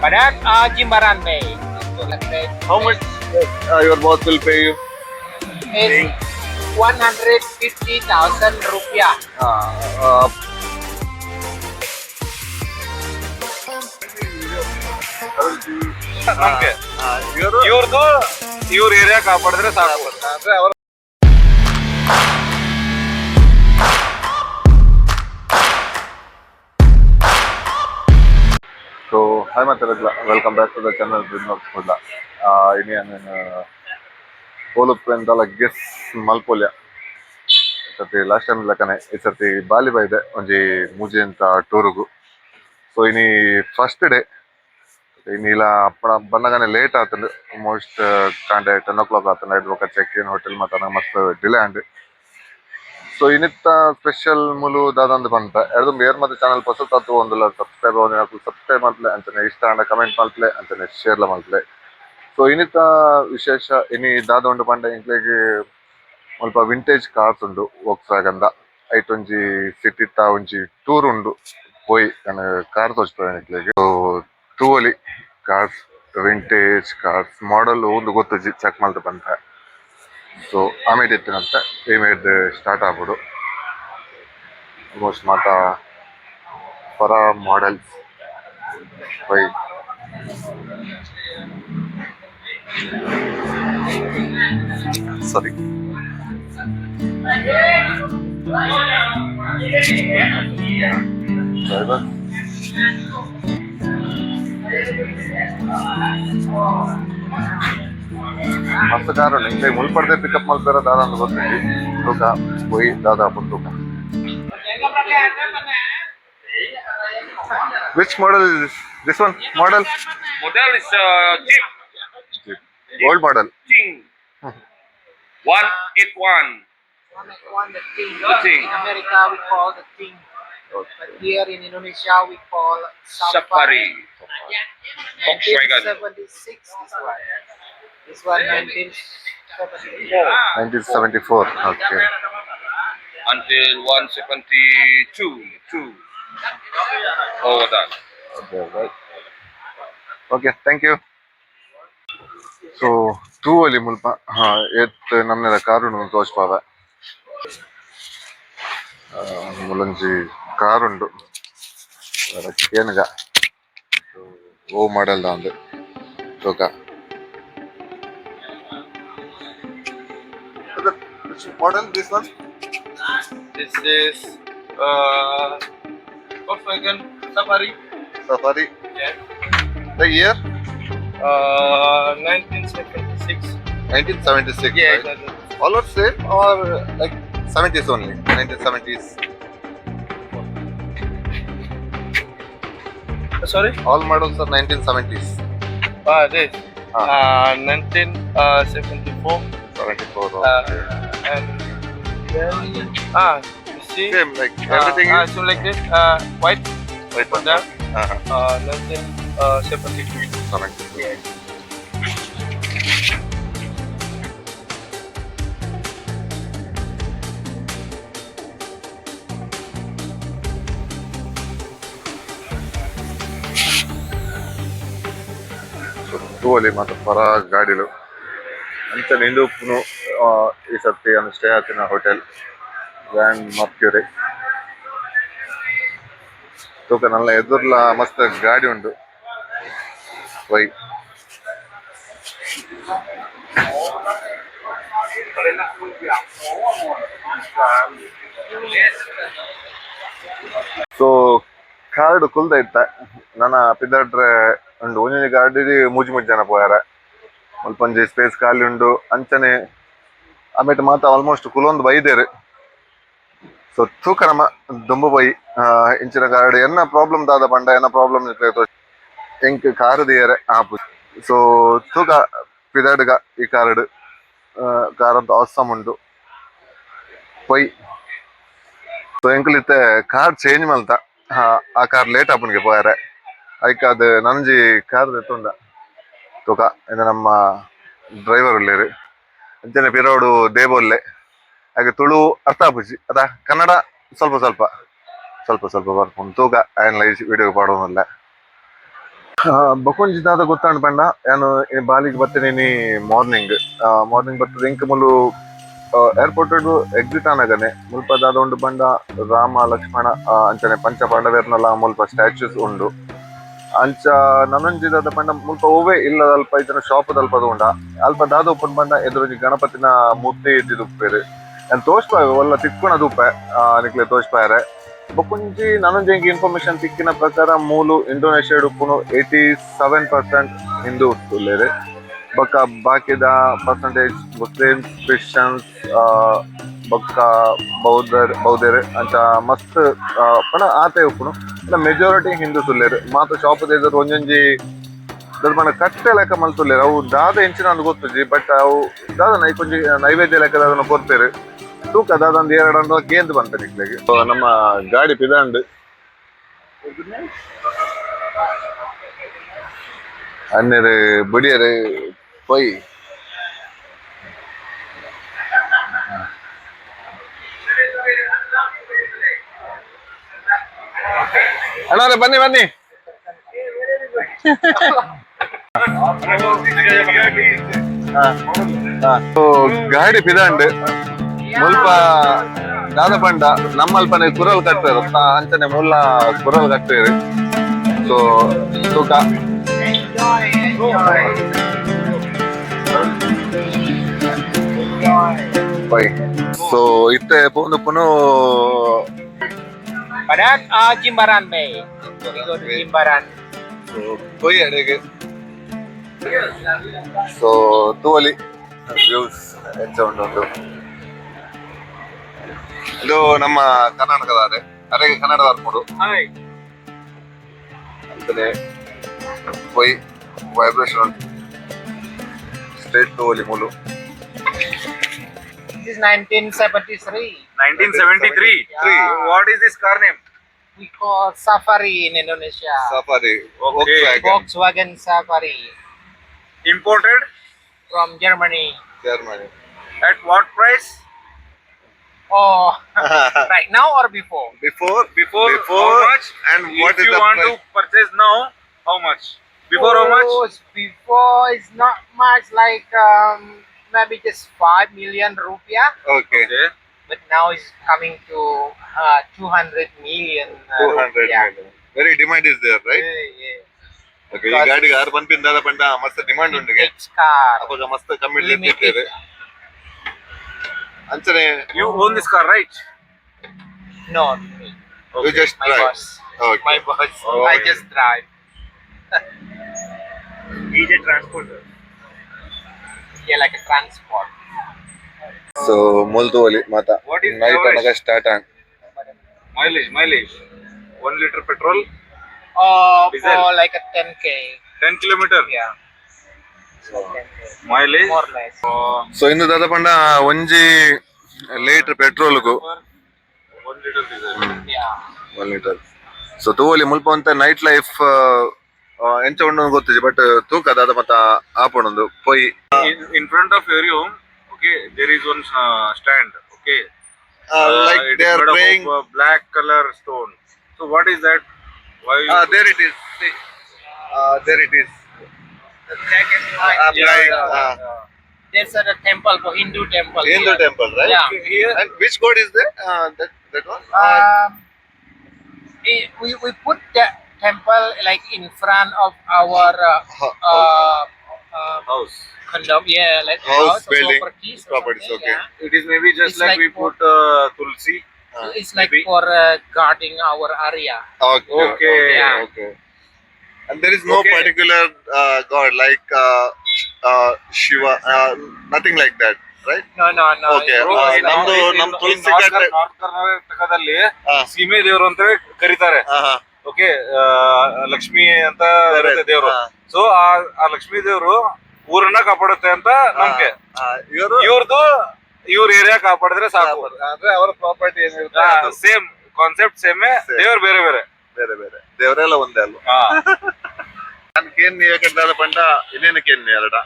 Padang, Jimbaran Bay. How much your boss will pay you? It's 150,000 rupiah. ನಮ್ಗೆ ಇವ್ರದ್ದು ಇವ್ರ area ಕಾಪಾಡಿದ್ರೆ ಸಾಕು. ಅಂದ್ರೆ ಅವ್ರ ಸೊ ಹಾಯ್ ಮಾತಾಡಲ್ಲ, welcome back to the channel dream Kudla. ಇನಿ ನಾನು ಪೋಲುಪ್ಪೆಂದಲ ಗೆಸ್ ಮಲ್ಪೊಲ್ಯ. ಈ ಸರ್ತಿ ಲಾಸ್ಟ್ ಟೈಮ್ ಲೆಕ್ಕನೆ ಈ ಸರ್ತಿ ಬಾಲಿ ಬೈದೆ ಒಂಜಿ ಮೂಜಿ ಅಂತ ಟೂರುಗು. ಸೊ ಇನಿ ಫಸ್ಟ್ ಡೇ. ಇನ್ನಿಲ್ಲ ಅಪ್ಪಣ ಬನ್ನಗನೆ ಲೇಟ್ ಆತಂಡು, ಆಲ್ಮೋಸ್ಟ್ ಕಾಂಡೆ 10 ಓ ಕ್ಲಾಕ್ ಆತಂಡು. ಐದು ಬೊಕ check in hotel ಮಾತಾನ ಮಸ್ತ್ delay and. So ಇನ್ನಿತ್ತ special ಮುಲು ದಾದಂದು ಬಂತ ಎರ್ದು ಏರ್ ಮತ್ತೆ ಚಾನಲ್ ಪೊಸತ್ ಆತು ಒಂದುಲ ಸಬ್ಸ್ಕ್ರೈಬ್ ಸಬ್ಸ್ಕ್ರೈಬ್ ಮಲ್ಪಲೆ, ಅಂಚನೆ ಇಷ್ಟ ಆಂಡ ಕಮೆಂಟ್ ಮಲ್ಪಲೆ, ಅಂಚನೆ ಶೇರ್ಲ ಮಲ್ಪಲೆ. ಸೊ ಇನ್ನಿತ್ತ ವಿಶೇಷ ಇನಿ ದಾದ ಉಂಡು ಪಂಡ, ಎಂಕ್ಲೆಗ್ ಮುಲ್ಪ ವಿಂಟೇಜ್ ಕಾರ್ಸ್ ಉಂಡು ವೋಕ್ಸ್ ವ್ಯಾಗನ್ ದ. ಐಟ್ ಒಂಜಿ ಸಿಟಿತ ಒಂಜಿ ಟೂರ್ ಉಂಡು, ಪೋಯಿ ಕಾರ್ ತೋಜ್ಪೆ ಎಂಕ್ಲೆಗ್. ಸೊ ತೂವೊಲಿ cars, vintage cars model ಒಂದು ಗೊತ್ತುಜಿ, ಚೆಕ್ ಮಲ್ತ್ ಪಂತ. ಸೊ ಆಮೇಲೆ ಇತ್ತಿನಂತ ಇಮೇಡ್ ಸ್ಟಾರ್ಟ್ ಆಗ್ಬಿಡು. ಆಲ್ಮೋಸ್ಟ್ ಮಾತ ಪರ models by. ಸಾರಿ. ಡ್ರೈವರ್ ಮಸ್ತ್ ಕಾರ್ ಉಂಡು. ಇಂಚೆ ಮುಲ್ಪಡ್ದೆ ಪಿಕಪ್ ಮಲ್ಪೆರ ದಾದ ಅಂದ್ ಗೊತ್ತಿಜ್ಜಿ. ತೂಕ ಪೋಯಿ ದಾದ ಆಪುಂಡು ತೂಕ. Which model is this? This one model? Model is Jeep. Old model. King 181. One, the Ting. The Ting. In America we call the Ting. But here in Indonesia we call Safari. Volkswagen. 1976 this one. This one 1974. 1974, okay. Until 172 two over that. Okay, right. Okay, thank you. So ತೂವೊಲಿ ಮುಲ್ಪ ಏತ್ ನಮ್ನೆದ car ಉಂಡು ತೋಜ್ಪಾವೆ. ಮೂಲೊಂಜಿ car ಉಂಡು ಕೇನಗ ಓ model ದ ಉಂದು ತೂಕ. Model this one? This is Volkswagen Safari. Safari. Yeah. The year? 1976. 1976. Yeah, right? Exactly. All are same or like 70s only? 1970s. Sorry? All models are 1970s. Ah, this. Ah. 1974. 74. And then, ah, you see? Same, like everything is So like this, white white. Honda, 1972. 72. Yeah. ತೂವೊಲಿ ಮಾತ ಪರ ಗಾಡಿಲು. ಅಂಚನೆ ಇಂದು ಉಪ್ಪುನು ಈ ಸರ್ತಿ ಅನ್ನು stay ಆತಿನ hotel grand Mercury. ತೂಕ, ನಲ್ಲ ಎದುರ್ಲ ಮಸ್ತ್ ಗಾಡಿ ಉಂಡು ವೈ. ಸೊ ಕಾರ್ಡ್ ಕುಲ್ದ ಇತ್ತ ನನ ಪಿದಡ್ರೆ ಉಂಡು. ಒಂಜೊಂಜಿ ಗಾಡಿ ಮೂಜಿ ಮೂಜಿ ಜನ ಪೋಯಾರ. ಮುಲ್ಪ ಒಂಜಿ ಸ್ಪೇಸ್ ಖಾಲಿ ಉಂಡು. ಅಂಚನೆ ಆಮೇಲೆ ಮಾತ ಆಲ್ಮೋಸ್ಟ್ ಕುಲೊಂದು ಬೈದೇರು. ಸೊ ತೂಕ ನಮ ದುಂಬು ಪೋಯಿ ಇಂಚಿನ ಗಾಡಿ ಎನ್ನ ಪ್ರಾಬ್ಲಮ್ ದಾದ ಪಂಡ, ಎನ್ನ ಪ್ರಾಬ್ಲಮ್ ಎಂಕ್ ಕಾರ್ ದಿಯರೆ ಆಪು. ಸೊ ತೂಕ ಪಿದಡ್ಗ ಈ ಕಾರ್ಡ್ ಕಾರ್ ಅಂತ ಅವಸಮ್ ಉಂಡು ಪೊಯ್. ಸೊ ಎಂಕುಲು ಇತ್ತೆ ಕಾರ್ ಚೇಂಜ್ ಮಲ್ತ. ಆ ಕಾರ್ ಲೇಟ್ ಆಪುನಿಗೆ ಪೋಯರೆ. ಐಕ್ ಅದು ನನೊಂಜಿ ಕಾರ್ ದೆತ್ತೊಂಡ. ತೂಕ, ಇಂದು ನಮ್ಮ ಡ್ರೈವರ್ ಉಲ್ಲೇರು. ಅಂಚನೆ ಪಿರೋಡು ದೇಬೋಲ್ಲೆ. ಹಾಗೆ ತುಳು ಅರ್ಥ ಆಪುಜಿ ಅದ, ಕನ್ನಡ ಸ್ವಲ್ಪ ಸ್ವಲ್ಪ ಸ್ವಲ್ಪ ಸ್ವಲ್ಪ ಬರ್ಪುಂಡು. ತೂಕ, ಆಯನ್ಲ ವಿಡಿಯೋ ಪಾಡೋದಿಲ್ಲ. ಬಕೊಂಜಿ ದಾದ ಗೊತ್ತಾಂಡ್ ಪಂಡ ಯಾನು ಬಾಲಿಗೆ ಬತ್ತೇನೆ ಮಾರ್ನಿಂಗ್ ಮಾರ್ನಿಂಗ್ ಬರ್ತದೆ. ಇಂಕ ಮುಲು ಏರ್ಪೋರ್ಟ್ ಎಕ್ಸಿಟ್ ಆನಗನೆ ಮುಲ್ಪ ದಾದ ಉಂಡು ಪಂಡ ರಾಮ ಲಕ್ಷ್ಮಣ ಅಂಚನೆ ಪಂಚ ಪಾಂಡವೇರ್ನಲ ಮುಲ್ಪ ಸ್ಟ್ಯಾಚ್ಯೂಸ್ ಉಂಡು. ಅಂಚ ನನೊಂಜಿ ದಾದ ಪಂಡ ಮುಲ್ಪ ಒವ್ವೆ ಇಲ್ಲದ ಅಲ್ಪ ಇತನ ಶಾಪ್ ದಲ್ಪ ಉಂಡ. ಅಲ್ಪ ದಾದ ಉಪ್ಪುಂಡು ಪಂಡ ಎದುರೊಂಜಿ ಗಣಪತಿನ ಮೂರ್ತಿ ಇದ್ದಿದುಪ್ಪೇರು. ಯಾನ್ ತೋಜ್ಪಾವೆ, ಒಲ್ಲ ತಿಕ್ಕುನ ದೂಪೆ ನಿಕ್ಲೆ ತೋಜ್ಪಾಯರೆ. ಬೊಕೊಂಜಿ ನನೊಂಜಿ ಎಂಕ್ ಇನ್ಫಾರ್ಮೇಶನ್ ತಿಕ್ಕಿನ ಪ್ರಕಾರ ಮೂಲು ಇಂಡೋನೇಷ್ಯಾ ಉಪ್ಪುನು 87% ಹಿಂದೂ ಉಲ್ಲೆರ್. ಬೊಕ್ಕ ಬಾಕಿದ percentage Muslims, Christians, ಬೊಕ್ಕ ಬೌದ್ಧರ್ ಬೌದ್ಧರ್ ಅಂಚ ಮಸ್ತ್ ಪಂಡ ಆತೆ ಉಪ್ಪುನು. ಮೆಜಾರಿಟಿ ಹಿಂದೂಸ್ ಉಲ್ಲೆರ್. ಮಾತ ಶಾಪ್ ಎದುರು ಒಂಜೊಂಜಿ ದಾದ ಪಂಡ ಕಟ್ಟೆ ಲೆಕ್ಕ ಮಲ್ತುಲ್ಲೆರ್. ಅವು ದಾದ ಎಂಚಿನ ಅಂದ್ ಗೊತ್ತುಜಿ, ಬಟ್ ಅವು ದಾದ ಒಂಜಿ ನೈವೇದ್ಯ ಲೆಕ್ಕ ದಾದನ ಕೊರ್ಪೆರ್. ತೂಕ ದಾದಂದ್ ಎರಡಂಡ ಕೇಂದ್ ಬಂತ ನಿಕ್ಲೆಗ್. So, ನಮ್ಮ ಗಾಡಿ ಪಿದಾಂಡ್. ಅನ್ನೆರ್ ಬುಡಿಯರ್ ಪೋಯಿ. ಅಣ್ಣಾವ್ರೆ, ಬನ್ನಿ ಬನ್ನಿ. So, ಗಾಡಿ ಪಿದಾಂಡ್. ಮುಲ್ಪ ದಾದ ಪಂಡ ನಮ್ಮಲ್ಪನೆ ಕುರಲ್ ಕಟ್ಟುವೆರ್ ಅಂಚನೆ ಮುಲ್ಲ ಕುರಲ್ ಕಟ್ಟುವೆರ್. ಸೊ ತೂಕ. Enjoy, enjoy. Enjoy. Pi. So ಇತ್ತೆ ಪೋಂದು ಪುನು Padahal Jimbaran Bay. We go to Jimbaran. ಪೊಯ್ ಅಡೆಗೆ. ಸೊ ತೂವಲಿ ವ್ಯೂಸ್ ಎಂಚ ಉಂಡು. ಇದು ನಮ್ಮ ಕರ್ನಾಟಕದಾರೆ, ಅರೆಗೆ ಕನ್ನಡ ಬರ್ಪುಂಡು. Hi. ಅಂಚನೆ ಪೊಯ್ ವೈಬ್ರೇಷನ್ ಸ್ಟ್ರೇಟ್ ತೂವಲಿ ಮೂಲು. This is 1973. 1973. Yeah. What is this car name? We call Safari in Indonesia. Safari. Okay. Volkswagen Safari. Imported from Germany. Germany. At what price? Oh, right now or before? Before. Before, Before how much? And what If is you the want price? to purchase now, how much? Before how much? Oh, before it's not much, like maybe just 5 million rupiah. Okay. Okay. But now it's coming to 200 million 200 rupiah. Million. Very demand is there, right? Yeah, yeah. Okay, ಈ ಗಾಡಿಗೆ ಆರು ಪನ್ಪಿನ ದಾದ ಪಂಡ ಮಸ್ತ್ demand ಉಂಡುಗೆ. Vintage car. ಅಪಗ ಮಸ್ತ್ ಕಮ್ಮಿ Limited. ಇಟ್ಟಿದ್ದಾರೆ ಅಂಚನೆ. You own this car, right? No, me. You just My drive. Boss. Okay. My boss. Oh, I yeah. just drive. He's a transporter. Yeah, like a transport. So ಮುಲ್ತುವಲಿ ಮಾತ What is night average? ಅನಗ start on. Mileage, mileage. 1 liter petrol, Oh, Diesel. for like a 10K. 10 kilometer. Yeah. It's like 10K. Mileage. More or less. So ಇನ್ನು ದಾದ ಪಂಡ ಒಂಜಿ litre ಪೆಟ್ರೋಲ್ಗು 1 liter diesel. Yeah. 1 litre. So ತೂವಲಿ ಮುಲ್ಪ ಒಂತ night life ಎಂಚ ಉಂಡು ಗೊತ್ತಿಜಿ, but ತೂಕ ದಾದ ಮತ್ತ ಆಪುಂಡು ಪೊಯ್. In front of your home, okay, there is one stand. Okay. Like It they is are made up praying. of black color stone. So what is that? Why? There it is. There it is. The black and white. Black, Yeah, yeah. There's a temple for Hindu temple. Hindu here. Temple, right? Yeah. Here, And which god is there? That one? We put the temple like in front of our house. Condo, yeah, like House, house, or building, properties or properties, something, okay. yeah. It is maybe just It's like, like we for- put tulsi. It's like maybe. For guarding our area. Okay. Okay. Yeah. Okay. And there is no Okay. particular god like Shiva, nothing like that, right? No. Okay, It's like- ನಮ್ದು ನಮ್ in Tulasi North ಕಟ್ಟೆ North ಕರ್ನಾಟಕದಲ್ಲಿ ಸೀಮೆ ದೇವರು ಅಂತ ಕರೀತಾರೆ. Okay, Lakshmi ಅಂತ ಇರುತ್ತೆ ದೇವರು. ಸೊ ಆ ಲಕ್ಷ್ಮೀ ದೇವರು ಊರನ್ನ ಕಾಪಾಡುತ್ತೆ ಅಂತ ನಂಬಿಕೆ. ಇವರು ಇವ್ರದ್ದು ಇವ್ರ ಏರಿಯಾ ಕಾಪಾಡಿದ್ರೆ ಸಾಕು. ಅಂದ್ರೆ ಅವರ ಪ್ರಾಪರ್ಟಿ ಏನಿರುತ್ತೆ ಅದು. Same concept same. Same. ದೇವ್ರು ಬೇರೆ ಬೇರೆ. ಬೇರೆ ಬೇರೆ ದೇವರೆಲ್ಲ ಒಂದೇ ಅಲ್ವಾ? ನಾನು ಕೇನ್ ದಾದ ಪಂಡ ಇನ್ನೇನು ಕೇನ್ ಎರಡ.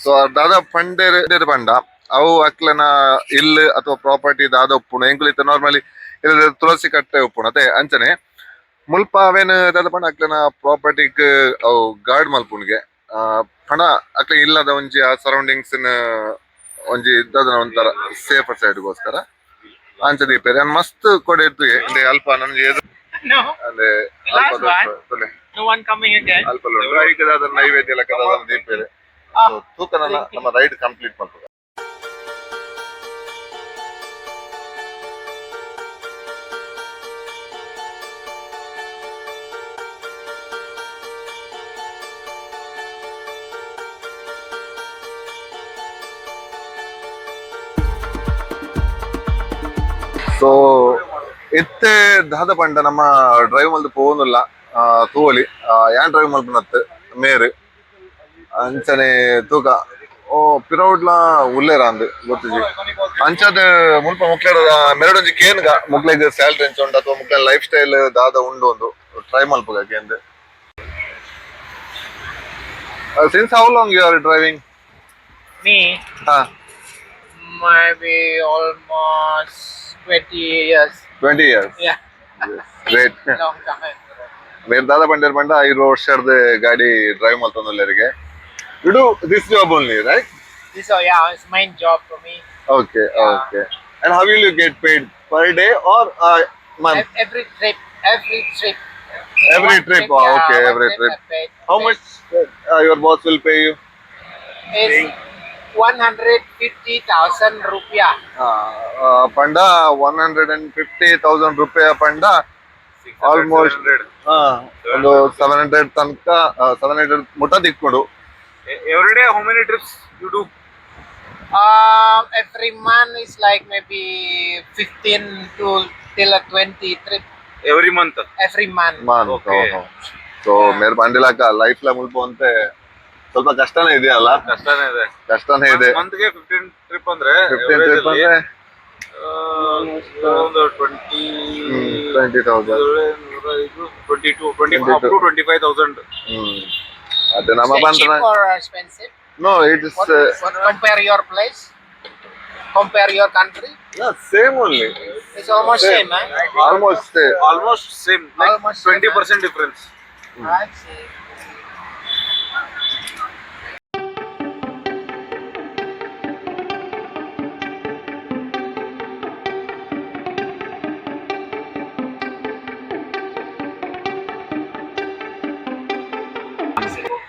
ಸೊ ದಾದ ಪಂಡೇರ್ ಪಂಡ ಅವು ಅಕ್ಲನ ಇಲ್ಲ್ ಅಥವಾ ಪ್ರಾಪರ್ಟಿ ದಾದ ಉಪ್ಪುಂಡು ಎಂಕುಲು ಇತ್ತ ನಾರ್ಮಲಿ ಇಲ್ಲ ತುಳಸಿ ಕಟ್ಟೆ ಉಪ್ಪುಂಡು ಅದೇ ಅಂಚನೆ. ಮುಲ್ಪ ಅವೇನು ದಾದ ಪಂಡ ಅಕ್ಲೆನ ಪ್ರಾಪರ್ಟಿಗ್ ಅವು ಗಾರ್ಡ್ ಮಲ್ಪುನ್ಗೆ. ಪಂಡ ಅಕ್ಲೆ ಇಲ್ಲದ ಒಂಜಿ ಆ ಸರೌಂಡಿಂಗ್ಸ್ ಒಂಜಿ ದಾದನ ಒಂಥರ ಸೇಫರ್ ಸೈಡ್ ಗೋಸ್ಕರ ಅಂಚ ದೀಪೆರ್. ಯಾನ್ ಮಸ್ತ್ ಕೊಡೆ ಇತ್ತುಗೆ ಇಂದೆ ಅಲ್ಪ ನಂಜಿ ಎದುರು No, ಅಂದ್ರೆ The last one. No one coming again. ಅಲ್ಪ ಉಂಟು. ಐಕ್ ದಾದ ನೈವೇದ್ಯ ಲೆಕ್ಕ ದಾದನ ದೀಪೆರ್. Ah. ತೂಕ ನನ್ನ ನಮ್ಮ ರೈಡ್ ಕಂಪ್ಲೀಟ್ ಮಲ್ಪುಗ. ಸೊ ಇತ್ತೆ ದಾದ ಪಂಡ ನಮ್ಮ ಡ್ರೈವ್ ಮಲ್ದು ಪೋವೊಂದುಲ್ಲ ತೂವೊಲಿ. ಯಾನ್ ಡ್ರೈವ್ ಮಲ್ಪುನತ್ ಮೇರ್ ಅಂಚನೆ ತೂಕ ಓ ಪಿರವುಡ್ಲ ಉಲ್ಲೇರ ಅಂದ್ ಗೊತ್ತಿಜಿ. ಅಂಚಾದ ಮುಲ್ಪ ಮುಕ್ಲೆಡ ಮೆರಡೊಂಜಿ ಕೇನ್ಗ ಮುಕ್ಲೆಗ್ ಸ್ಯಾಲರಿ ಎಂಚ ಉಂಡು ಅಥವಾ ಮುಕ್ಲೆನ ಲೈಫ್ ಸ್ಟೈಲ್ ದಾದ ಉಂಡು ಒಂದು ಟ್ರೈ ಮಲ್ಪುಗ ಕೇಂದ್. Since how long you are driving? Me, ಹಾ. Maybe almost 20 years. 20 years. Yeah, great. Long time. ಮೇರ್ ದಾದ ಪಂಡೇರ್ ಪಂಡ 5 ವರ್ಷದ ಗಾಡಿ drive ಮಲ್ತೊಂದುಲ್ಲೆರಿಗೆ. You do this job only, right? This, oh yeah, it's main job for me. Okay. Yeah. Okay, and how will you get paid, per day or month? Every trip, every trip. Every One trip, oh, yeah, okay, one every trip. I paid. How much your boss will pay you? It's 150,000 rupiah. ಪಂಡ 150,000 ರೂಪಾಯಿ ಪಂಡ almost ಒಂದು 700 ತನಕ, 700 ಮುಟ ತಿಕ್ಕೊಂಡು. Every day how many trips you do? Every month is like maybe 15 to till a 20 trip every month? Every month. Month. Okay. So ಮೇರ್ ಬಂಡಿಲಾಕ life ಲ ಮುಲ್ಪ ಅಂತೆ ಸ್ವಲ್ಪ ಕಷ್ಟನೇ ಇದೆಯಲ್ಲ? ಕಷ್ಟನೇ ಇದೆ. ಕಷ್ಟನೇ ಇದೆ. ಮಂತ್ ಗೆ 15 ಟ್ರಿಪ್ ಅಂದ್ರೆ 15 ಟ್ರಿಪ್ ಅಂದ್ರೆ ಒಂದು 20 20,000. 22, 20, up to 25,000. ಹ್ಮ್, ಅದೇ ನಮ್ಮ Is it ಬಂತ cheap or expensive? No, it is What, what compare your place? Compare your country? Same only. It's almost same, eh? Almost. Almost same, like Almost same, 20% difference. I see.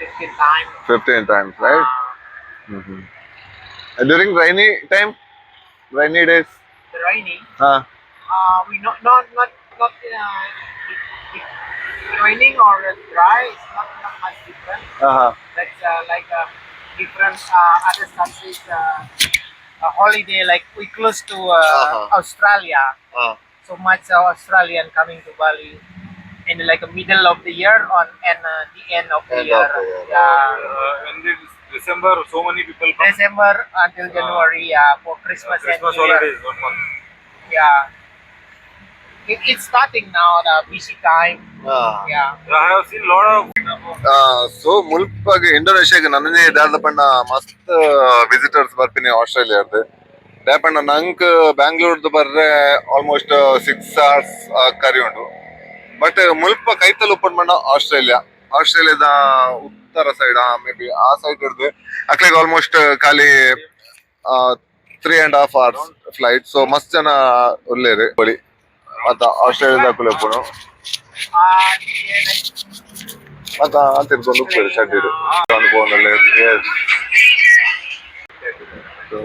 15 times. 15 times, right? During rainy time, rainy days? The raining. Ha. We not raining or dry. It's not much different. Ha. That's like a different other countries a holiday. Like we close to Australia, ha. So much Australian coming to Bali in like a middle of the year on and the end of the End year. Of the year. Yeah. In this December so many people come. December until January, yeah, for Christmas, Christmas and New Year. Holidays, one month. Yeah. It's starting now, the busy time. Yeah. I have seen lot of so ಮುಲ್ಪಾಗ ಇಂಡೋನೇಷ್ಯಾಗ ನನ್ನನೇ ದಾದ ಪಂಡ ಮಸ್ತ್ visitors ಬರ್ತೀನಿ ಆಸ್ಟ್ರೇಲಿಯಾದ. ದಾಪಂಡ ನಂಕ್ ಬ್ಯಾಂಗ್ಳೂರ್ದು ಬರ್ರೆ almost 6 hours ಕರಿ ಉಂಡು. But ಮುಲ್ಪ ಕೈತಲ್ ಉಪ್ಪನ್ ಪಂಡ ಆಸ್ಟ್ರೇಲಿಯಾ, ಆಸ್ಟ್ರೇಲಿಯಾದ ಉತ್ತರ side, may be ಆ ಸೈಡ್ ಹಿಡ್ದು ಅಕ್ಲೆಗ್ ಆಲ್ಮೋಸ್ಟ್ ಖಾಲಿ 3.5 hours flight. So ಮಸ್ತ್ ಜನ ಉಲ್ಲೇರು ಬಲಿ ಮತ್ತ ಆಸ್ಟ್ರೇಲಿಯಾದ ಉಪ್ಪುನು. Yeah, like ಮತ್ತ ಅಂತ ತಿರ್ಕೊಂಡು ಉಪ್ಪುಡು ಚಡ್ಡಿಡು ಅನುಭವದಲ್ಲಿ. Yes. So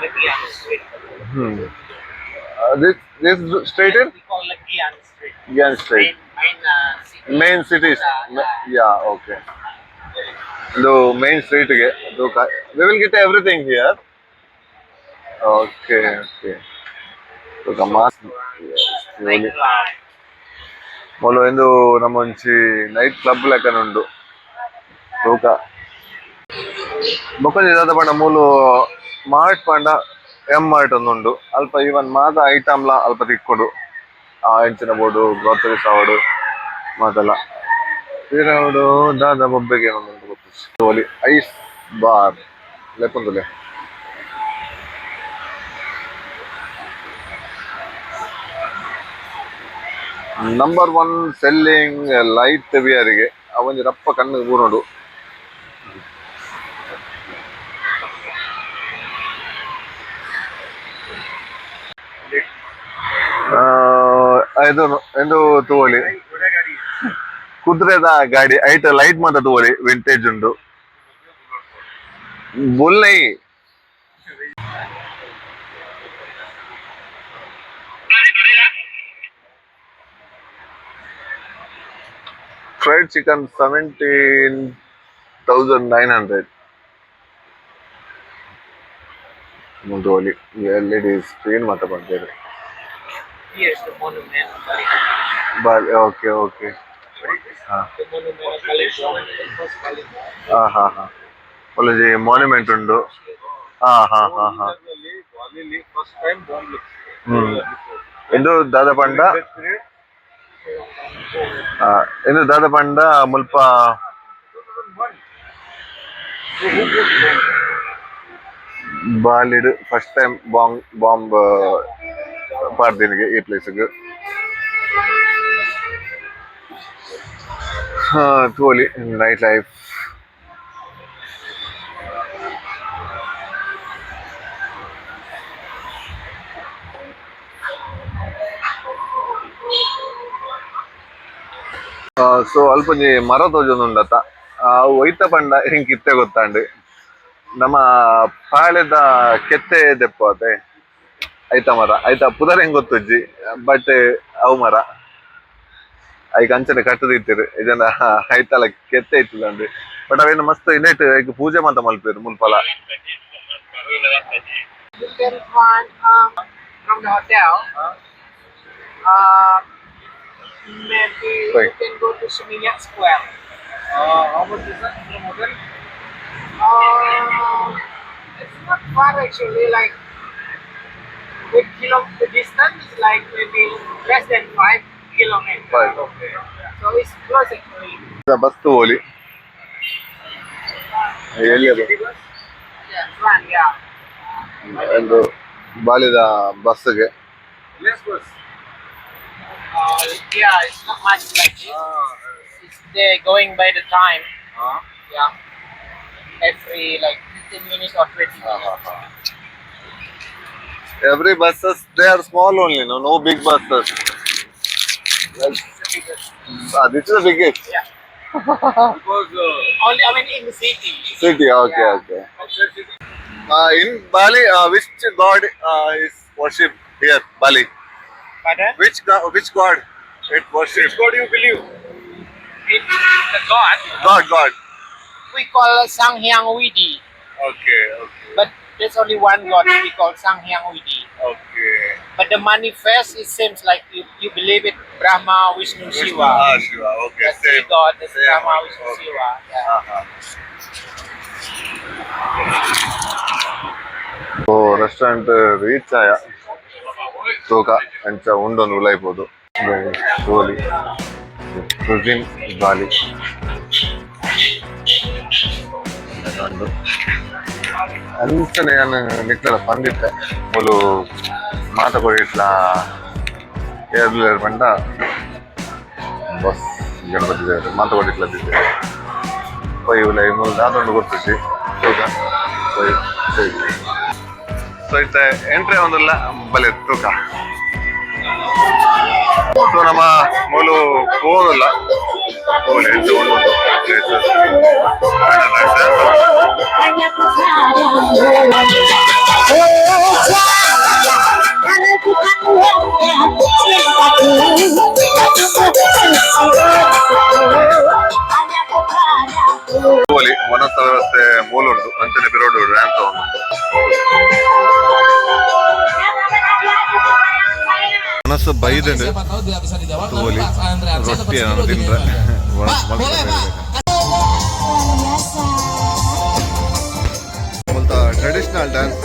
Legian Street. This straight in We call Legian Street. Legian Street. Main city. Main cities. Yeah, okay. ಇದು ಮೇನ್ ಸ್ಟ್ರೀಟ್ಗೆ. ಅದು we will get everything here. Okay, okay. Night club. ಮೂಲು ಇಂದು ನಮ್ಮ ಒಂಜಿ night club ಲೆಕ್ಕನ ಉಂಡು ತೂಕ. ಬೊಕೊಂಜಿ ದಾದ ಪಂಡ ಮೂಲು ಮಾರ್ಟ್ ಪಂಡ ಎಂ ಮಾರ್ಟ್ ಒಂದುಂಡು. ಅಲ್ಪ ಈವನ್ ಮಾತ ಐಟಮ್ಲ ಅಲ್ಪ ತಿಕ್ಕೊಡು. ಆ ಎಂಚಿನ ಬೋಡು, ಗ್ರೋಸರೀಸ್ ಆವಡು ಮಾತೆಲ್ಲ ಪಿರವುಡು. ದಾದ ಬೊಬ್ಬೆಗೆ ಒಂದುಂಡು ಗೊತ್ತಿಜ್ಜಿ. ಒಲಿ ಐಸ್ ಬಾರ್ ಲೆಪ್ಪುಂದುಲೆ. ನಂಬರ್ ಒನ್ ಸೆಲ್ಲಿಂಗ್ ಲೈಟ್ ವಿಯರಿಗೆ ಅವೊಂಜಿ ರಪ್ಪ ಕಣ್ಣು ಬೂರುಂಡು. ಇದು ಎಂದು ತೂವೊಲಿ ಕುದುರೆದ ಗಾಡಿ. ಐಟ್ ಲೈಟ್ ಮಾತ ತೂವೊಲಿ, ವಿಂಟೇಜ್ ಉಂಡು. ಬುಲ್ಲೈ. Fried chicken 17,900. ಮುಂದುವಲಿ ಎಲ್ಇಡಿ ಸ್ಕ್ರೀನ್ ಮಾತ ಬಂದಿದೆ. Here's the monument of Bali. Bali, okay okay. The monument of Bali bomb, the first Bali bomb. ಹಾ ಹಾ ಹಾ ಒಳ್ಳೆ ಮಾನ್ಯುಮೆಂಟ್ ಉಂಟು. ಹಾ ಹಾ ಹಾ ಹಾ ಫಸ್ಟ್ ಟೈಮ್ ಬಾಂಬ್. ಇದು ದಾದ ಪಂಡ, ಇದು ದಾದ ಪಂಡ ಮುಲ್ಪ ಬಾಲಿಡ್ ಫಸ್ಟ್ ಟೈಮ್ ಬಾಂಬ್ ಬಾಂಬ್ ಪಾಡ್ದಿನಿಗೆ ಈ ಪ್ಲೇಸ್ಗೆ. ತೂವೊಲಿ ನೈಟ್ ಲೈಫ್. ಸೊ ಅಲ್ಪೊಂಜಿ ಮರ ತೋಜೊಂದುಂಡತ್ತ, ಅವು ಒಯ್ತ ಪಂಡ ಎಂಕ್ ಇತ್ತೆ ಗೊತ್ತಾಂಡ್. ನಮ್ಮ ಪಾಳೆದ ಕೆತ್ತೆ ದೆಪ್ಪು ಅತೆ ಐತ ಮರ. ಐತ ಪುದರ್ ಹೆಂಗ್ ಗೊತ್ತುಜ್ಜಿ, ಬಟ್ ಅವು ಮರ ಐಕ್ ಅಂಚನೆ ಕಟ್ಟುದಿತ್ತೆರ್ ಇಜನ ಐತಲ ಕೆತ್ತೆ ಇತ್ತುದಂಡ್. ಬಟ್ ಅವೇನು ಮಸ್ತ್ ಇನ್ನೆಟ್ ಐಕ್ ಪೂಜೆ ಮಾತ ಮಲ್ಪೆರ್ ಮುಲ್ಪಲ. You can find from the hotel. Maybe Right. You can go to Seminyak Square. How much is that from hotel? It's not far actually. Like the distance is like maybe less than 5 kilometers. Five. Okay. So it's close actually. Bus ತೂವೊಲಿ ಎಲ್ಲಿ ಅದು? Yeah, run, yeah. ಒಂದು ಬಾಲಿದ ಬಸ್ಗೆ. Less bus. Yeah, it's not much like this. It's they going by the time. Yeah. Every like 15 minutes or 20 minutes. Every buses, they are small only, no, no big buses. Like, It's the biggest. Ah, this is the biggest. Yeah. Because Only, I mean, in the city. City. Okay. Yeah. Okay. In Bali, which god is worship here? Bali. Pardon? Which god it worship? Which god you believe? In the god, God, God. We call Sang Hyang Widi. Okay. But there's only one god we call Sang Hyang Widi. But the manifest, it seems like you believe it Brahma, Vishnu, Shiva. Ah, Shiva. Okay, That's three same. God, that's Same. Brahma, Vishnu, Shiva. Yeah. So restaurant reach ಆಯ. ತೂಕ ಅಂಚ ಉಂಡೊಂದು ಉಲೈಪೋದು ತೋಲಿ cuisine ಬಾಲಿ ಉಂಡು. ಅಂಚನೆ ಯಾನ್ ನಿಕ್ಲೆಡ ಪಂದಿತ್ತೆ, ಮೂಲು ಮಾತ ಕೊಡಿಟ್ಲ ಏರ್ಲೇರ್ ಪಂಡ bus Ganapati ದೇವರು ಮಾತ ಕೊಡಿಟ್ಲ ದಿತ್ತೆ. ಪೊಯ್ ಉಲೈ. ಮೂಲು ದಾದ ಉಂಡು ಗೊತ್ತುಜಿ. ತೂಕ ಪೊಯ್. ಸೊ ಇತ್ತೆ ಎಂಟ್ರಿ ಒಂದುಲ್ಲ ಬಲೆ ತೂಕ. ಸೊ ನಮ್ಮ ಮೂಲು ಪೋನುಲ್ಲ ಪೋಲಿ ಎಂಚ ಉಂಡು ಪ್ಲೇಸಸ್. ತೂವೊಲಿ, ವನಸ್ತ ವ್ಯವಸ್ಥೆ ಮೂಲ ಉಂಟು. ಅಂಚನೆ ಪಿರೋಡು ಡ್ಯಾನ್ಸ್ ಉಂಟು. ಮನಸ್ಸು ಬೈದಂಡು. ತೂವೊಲಿ, ರೊಟ್ಟಿ ತಿಂದ್ರೆ ಒಣಸ್ ಮುಲ್ತ ಟ್ರೆಡಿಷನಲ್ ಡ್ಯಾನ್ಸ್.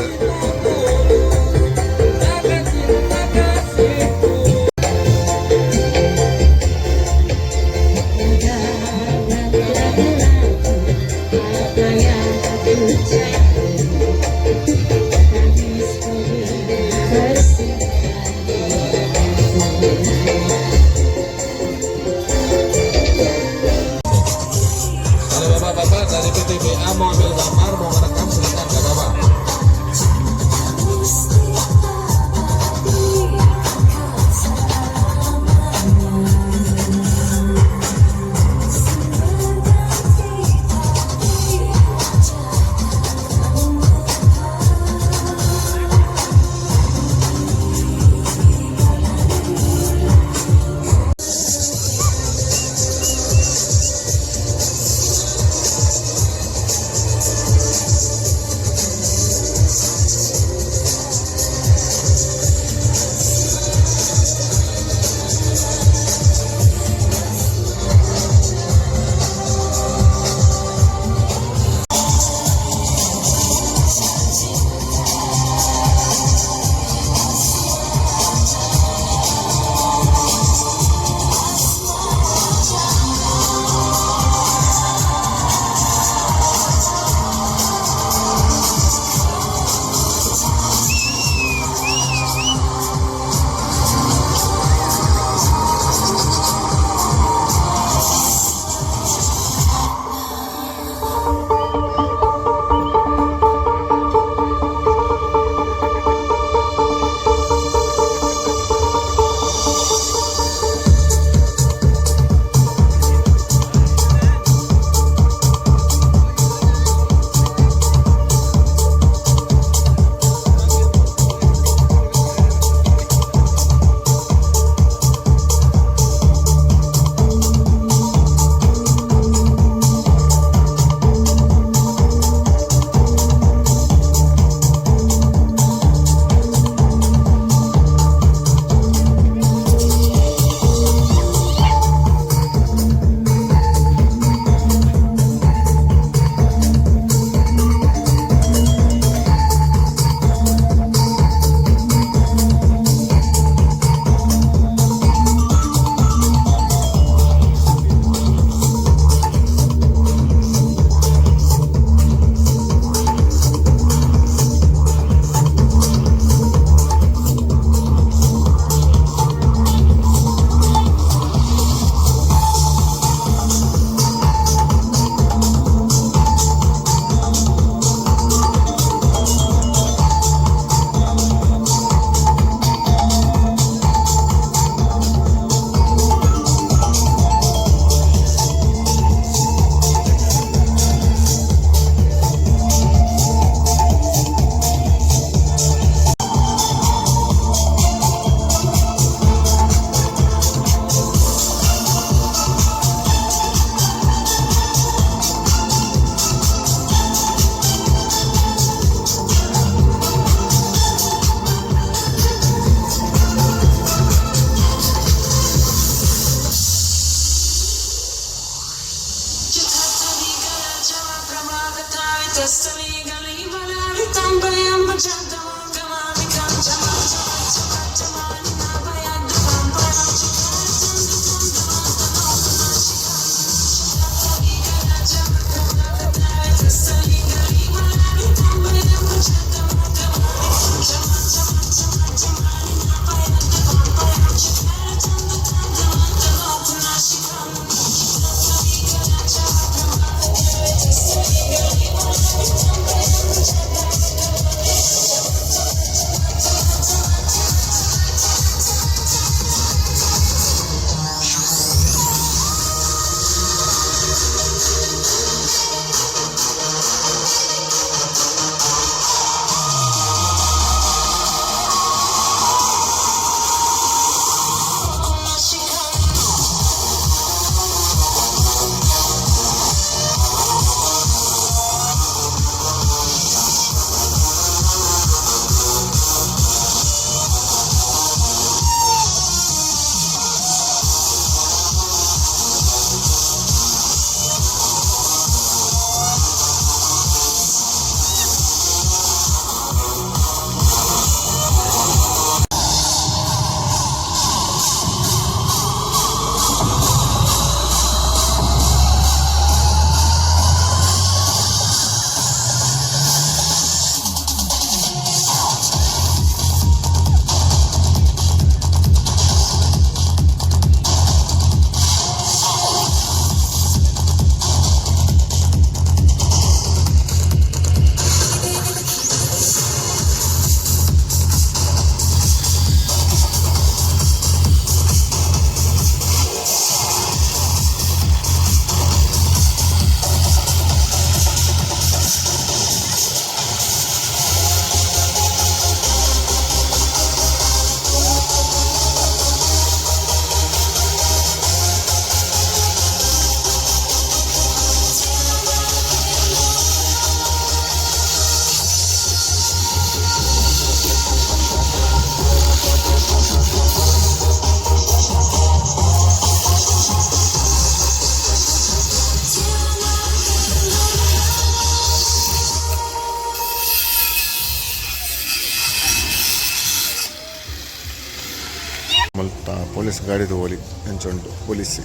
ಮುಲ್ಪ ಪೊಲೀಸ್ ಗಾಡಿ ತೂವೊಲಿ ಎಂಚ ಉಂಡು. ಪೊಲೀಸ್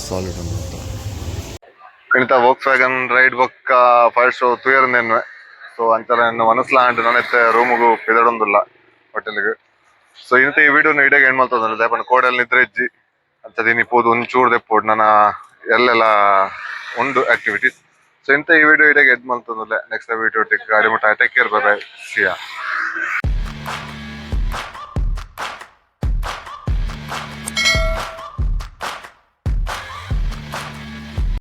ಸಾಲಿಡ್ ಉಂಡು. ಕಣಿತ ವೋಕ್ಸ್ ವ್ಯಾಗನ್ ರೈಡ್ ಬೊಕ್ಕ ಫೈರ್ ಶೋ ತೂಯರ್ನೆನ್ವೆ. ಸೊ ಅಂಚನೆ ಮನಸ್ಲ ಆಂಡ್. ನನ ರೂಮುಗು ಪಿದಡೊಂದುಲ್ಲ ಹೋಟೆಲ್ಗ್. ಸೊ ಇನಿತ ಈ ವಿಡಿಯೋನು ಇಡೆಗ್ ಎಂಡ್ ಮಲ್ತೊಂದುಲ್ಲೆ. ದಾಯೆ ಪಂಡ ಕೋಡೆಲ್ ನಿದ್ರೆ ಇಜ್ಜಿ. ಅಂಚ ಇನಿ ಪೋದು ಒಂಚೂರು ದೆಪ್ಪೊಡು, ನನ ಎಲ್ಲೆಲ ಉಂಡು ಆಕ್ಟಿವಿಟೀಸ್. ಸೊ ಇಂತ ಈ ವಿಡಿಯೋ ಇಡೆಗ್ ಎಂಡ್ ಮಲ್ತೊಂದುಲ್ಲೆ. ನೆಕ್ಸ್ಟ್ ವಿಡಿಯೋ ಗಾಡಿ ಮುಟ್ಟ. Take care, bye bye, see ya.